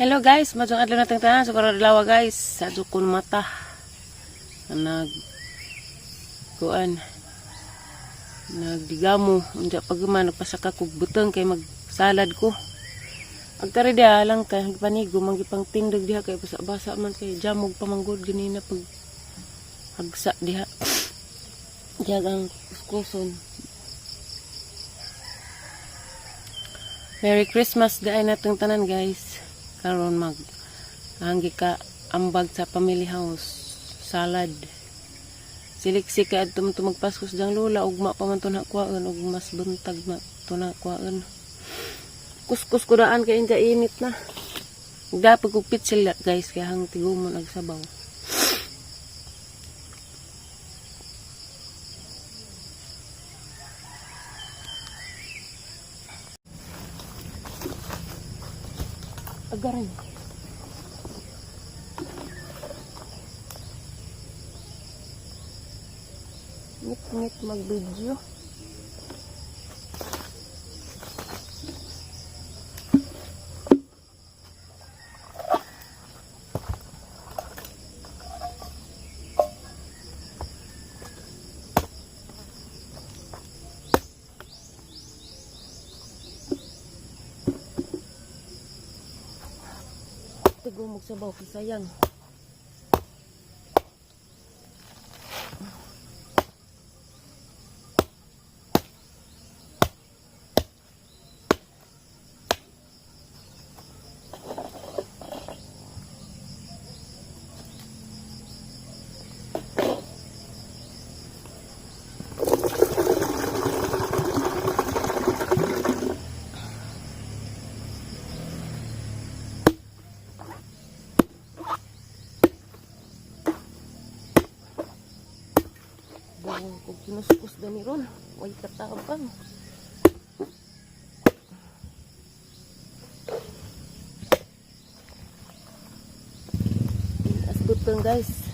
Hello guys, maayong adlaw natong tanan sa so, adlaw guys, sa kon mata. Nag kuan, nagdigamo unja pagman nagpasaka kog butang kay magsalad ko. Agkari diha lang kay panigo manggipang tindog diha kay basa-basa man kay jamog pa manggod ganina pag hagsa diha. Diha ang kuskuson. Merry Christmas diay natong tanan, guys. Karon mag hanggi ka ambag sa family house salad. Siliksik kay adto man to magpasko sa diyang lola, ugma pa man to na kuwaon ug mas buntag ma to na kuwaon. Kuskus ko daan kay inja init na. Dapat kog pitsil guys, kay hang tigumon ag sabaw. Agaray. Ngit-ngit mag-video. Tigumog sabaw kay sayang. Buong kog kinuskus dani ron. Way katabang. As butong, guys.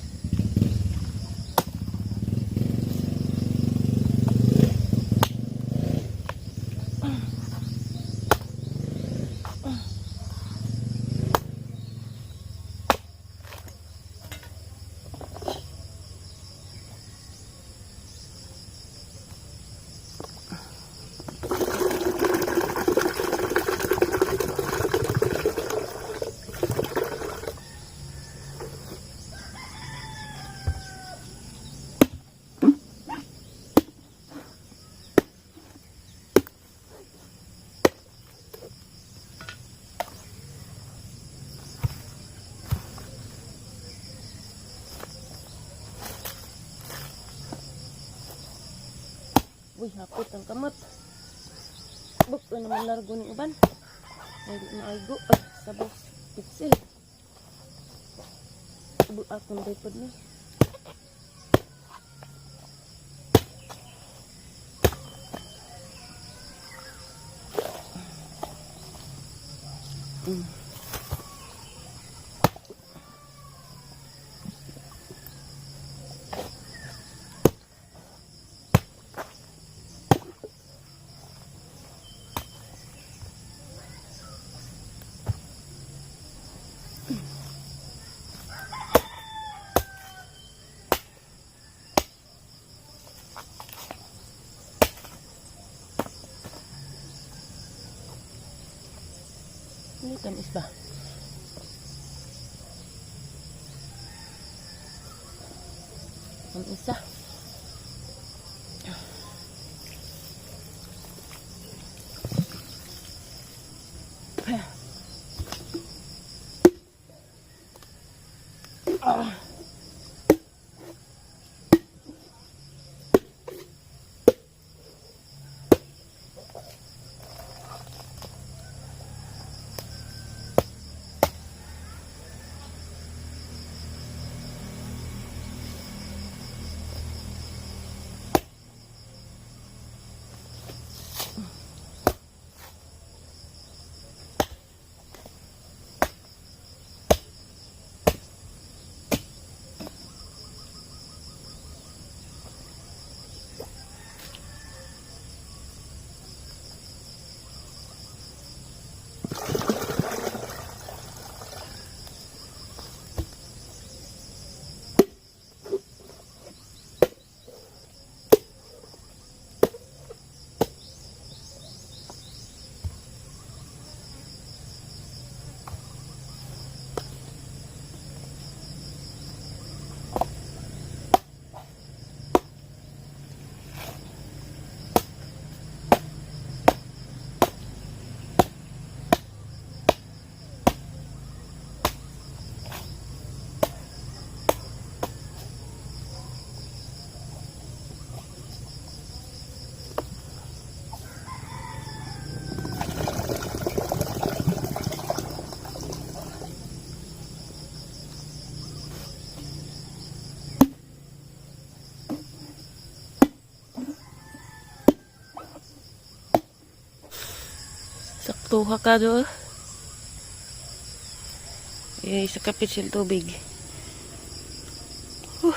Uy, hapot ang kamot. Buk na naman largo ni uban. Ay, di maaygo. Ay, sabaw. Pitsil. Bu akong tripod ni. Hindi tamis ba? Ang isa. Ah. Tuha ka do. Eh, sa kapit sila tubig. Whew.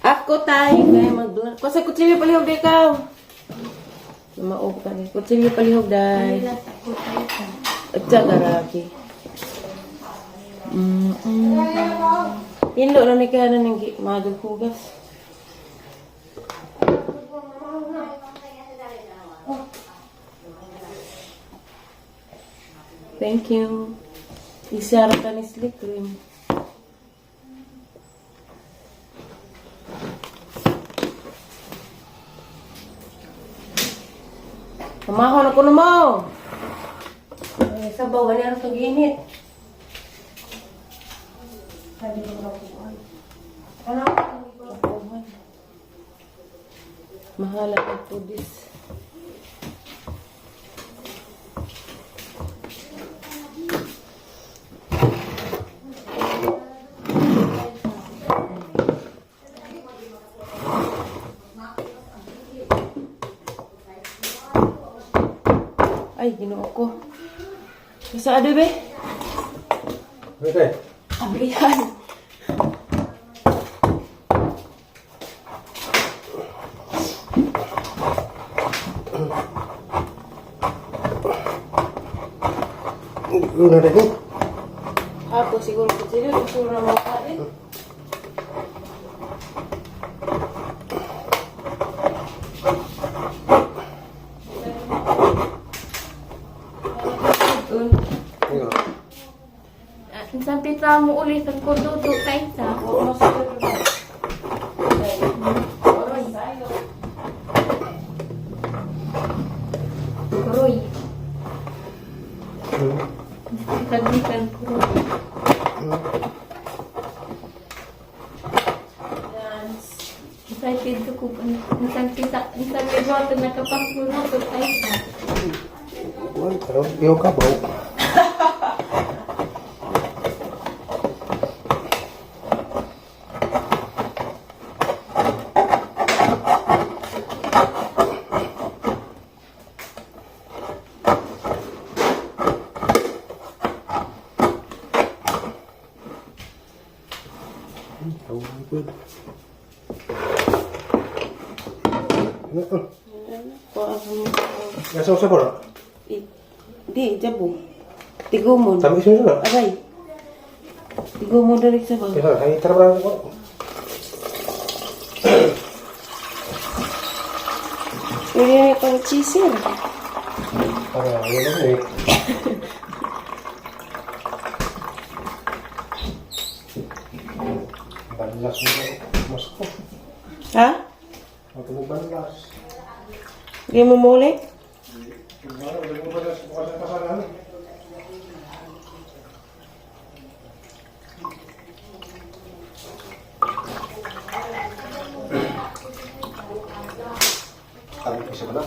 Ako tayo kay mag Kasi kutsilyo palihog day ikaw. Lumaog ka ni. Kutsilyo palihog day. At sa garagi. Inlo na ni kaya na ning madughugas. Thank you. Isara ka ni slick cream. Kumahon ako na mo. Ay, sabaw, wala na itong init. Mahala ka to this. Ay, ginoo ko. Sa ado be? Okay. Abrihan. Una rin. Ako siguro ko sila siguro na makain. Ano? Isang pita mo ulit ang kududo kaysa. Kuroy. Kagmikan kuroy. Isang pito ko, isang pita, isang ligoto nakapagluto kaysa. Wala, pero yung kabaw. Nasa sa bola? Di, jabo. Tigumon. Tabi siya na. Aray. Tigumon dali sa ba? Kaya ay trabaho ko. Pwede na pang cheeser. Para yun lang eh. Banlas mo mas ko. Ha? Ako mo banlas. Di mo muli? Wala mo banlas bukas ang kasalan. Tabi ko sa bala.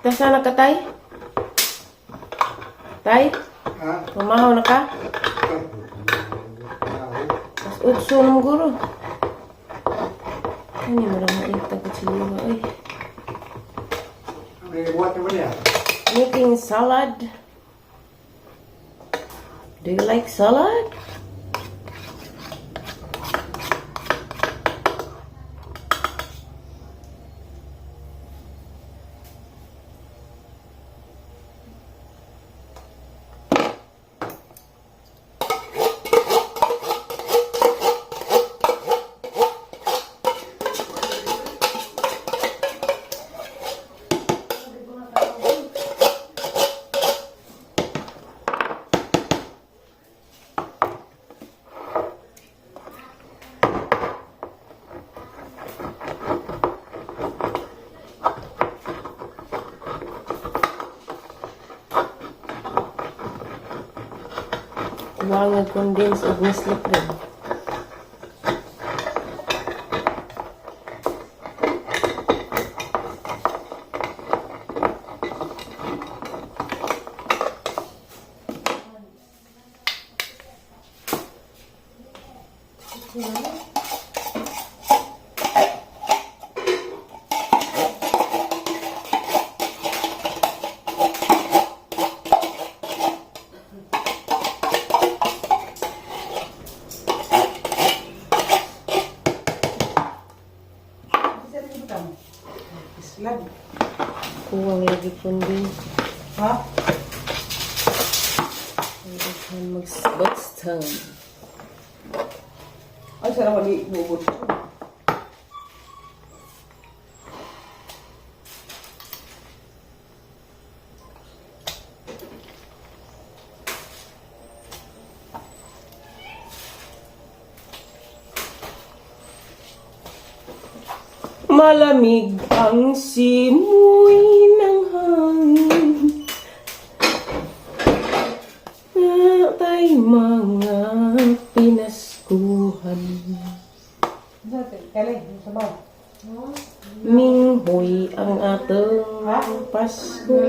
Tasa na ka, tay? Tay? Ha? Mamahaw na ka? Mas utso ng guro. Ano mo lang maitag ko sila ay. May buhat naman niya. Making salad. Do you like salad? Kuha nga condense og Nestle cream. Islag. Kuha nga lagi condense. Ha? Daghan mag-boston. Ay, sarap wali bubot. Malamig ang simoy ng hangin. Natay mga pinaskuhan. Kali, sabaw. Minghoy ang atong Pasko.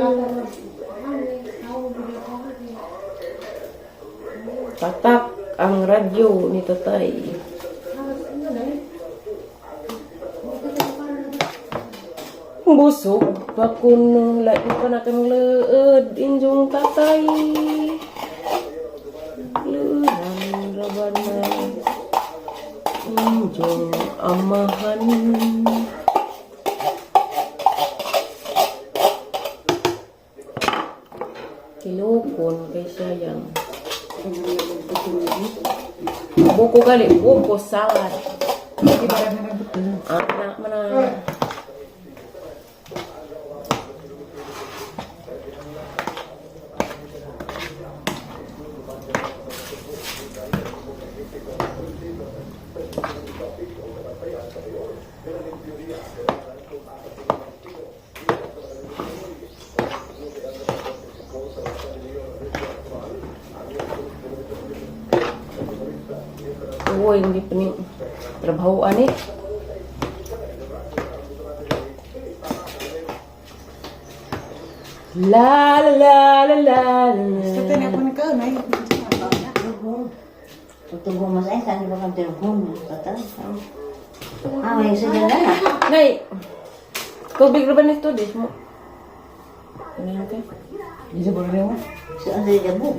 Patak ang radyo ni tatay. Busog pa kuno lain pa na kang leed injong tatay. Leuran raban na injong amahan. Kilokon kay sayang. Buko gali, buko salad. Anak mana. Uy, hindi pa ni trabaho ani. La la la la la la. Sa tinay ko ni ka, nay. Tutunggo mas ay kan ba kang telepon tata. Ah, may isa dyan na. Nay, tubig ra ba nito dis mo? Ano yan kay? Isa ba rin mo? Sa ano yung bu?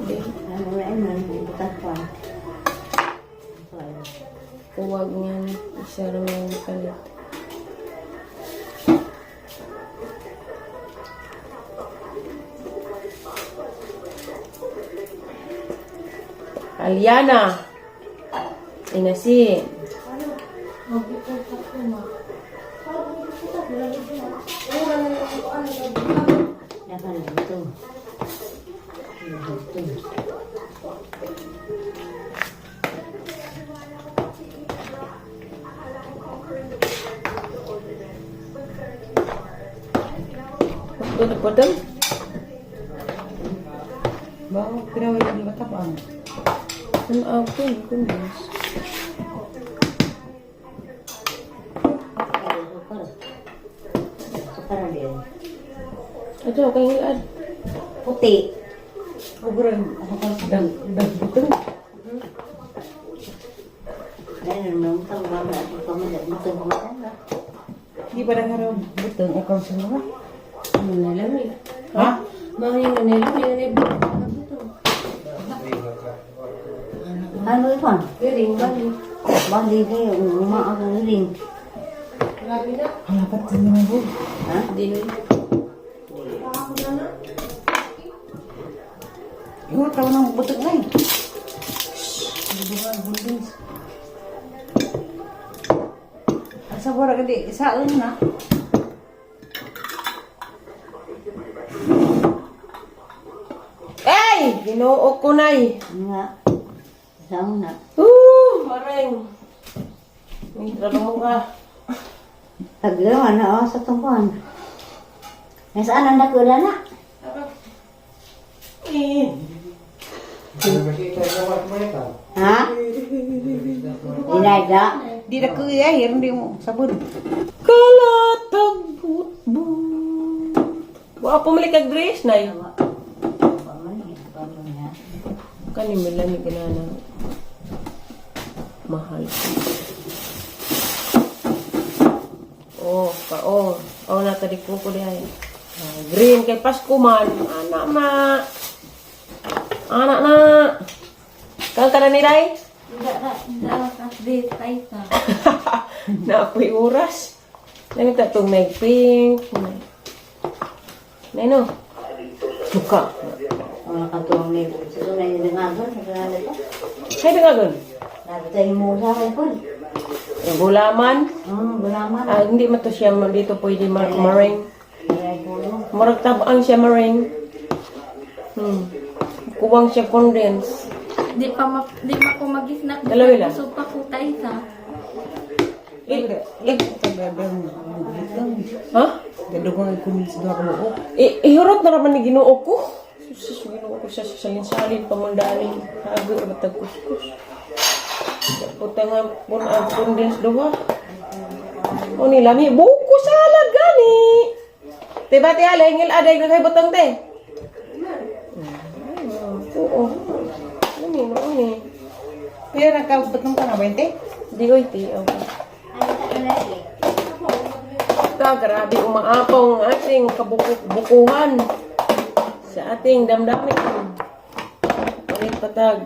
Ano na ay man butat pa. Huwag niyan, isa ra man ang palit. Aliana. Inasin. Dapat dito. Dito. Tutup botol. Bawo, pinaway yung batapang. Ano ako yung kundis? Sukar. Sukar dia. Ato, kay ngilad. Puti. Uguran. Dag dag butang. Dahil nung tang mama at pamilya mo tang mama. Di ba na nga butang o kang sa mga? Manalami. Ha? Mangin manalami na ni. Ano ito? Piring bali. Bali kayo, umaako rin. Grabe na. Halapat sa mga bu. Ha? Di. Yung tao ng butang na eh. Dudugan, holdings. Asa bora gadi saan na? Ay! Ginoo ko nay. Nga. Saan na? Woo! Mareng. May trabaho ka. Taglawan na oh, sa tungkon. Nasaan ang dakula na? Eh. Ha? Dinayda? Di na kuya, hiram di mo sabon. Kalatag but-but. Wa pumili kag dress nay. Kani malami ginana. Mahal. Oh, pa oh. Oh na tadi ko ko dihay. Ah, green kay Pasko man. Ana ma. Ana na. Kang kana ni Day? Hindi ka, hindi ka, Na ako'y oras. Namita tong may pink. Nay no. Suka. Wala ka tuwang ni Sa tunay ni Dengagon, sa tunay ko. Hay bingagon. Sabi tayo mo sa akin po. Yung gulaman. Gulaman. Ah, hindi man to siya dito pwede maring. Dinay pulo. Murag tabang siya maring. Kuwang siya condense. Di pa ma, di ma ko magisnak. Dalawa lang. Busog pa ko tayo sa. Eh, eh, Butang. ha? Gadugang kunin sa duha ka buok. Eh, ihurot na raman ni Ginoo ko. Sus, Ginoo ko siya salin-salin pamandaling. Hago matag kuskus. Puta nga pun ang condense duha. O ni lami buko salad gani. Te ba te alay ngil aday kay butang te. Oo. Ano no ni? Pero nagkabutang ka na 20? Di oy ti. Okay. Ta, grabe umaapaw ang ating kabukuhan sa ating damdamin. Ulit patag.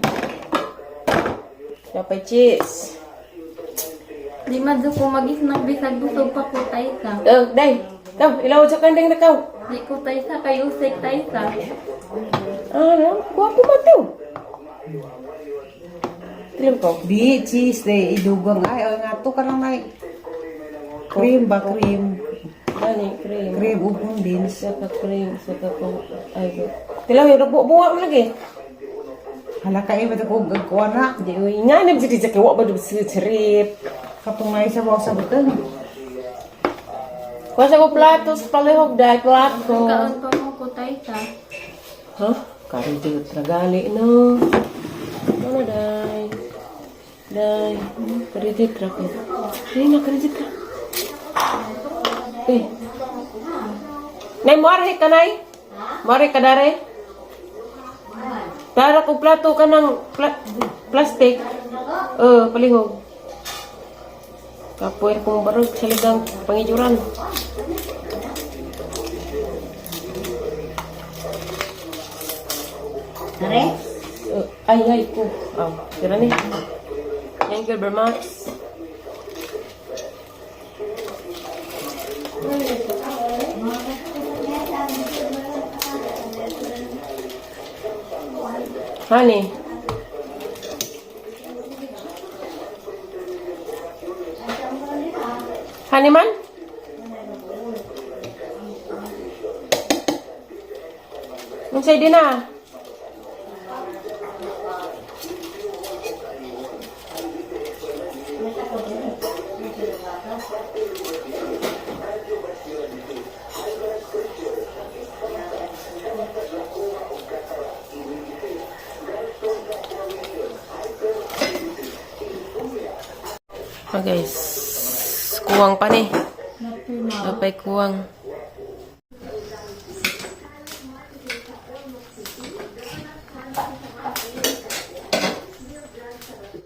Dapat cheese. Di man ko magisnak bisag busog pa ko tayo sa. Eh, day. Kaw, ilawod sa kanding na kaw. Di ko tayo sa kay usik tayo sa. Ah, no? Gwapo man to. Tilim ko. Di, cheese, di, idugang. Ay, oy, nga to ka lang ay. Cream ba, cream? Gani, cream. Cream ug condense. Isa ka cream, isa ka ko. Ay, ko. Tilaw, yung buwa mo lagi. Hala ka, eh, ba't ako gagkuha na? Di, uy, nga, nabsiti sa kiwa ba, sirip. Katong na isa ba sa butang? Kuha sa ko plato sa palihog, dahil plato. Kaon pa mo ko tayo sa. Huh? Karon tragali no. Ano day? Day, credit ra ko. Ay, na credit ra. Eh. Nay, muarhe ka nay? Muarhe ka dare? Tara ko plato ka ng plastic. Palihog. Kapoy kong barog sa ligang pangijuran. Are? Ay, ay, ko. Oh, tira ni. Thank you very much. Honey. Honey man? Unsay din na? Oh guys, kuwang pa ni. Napay kuwang.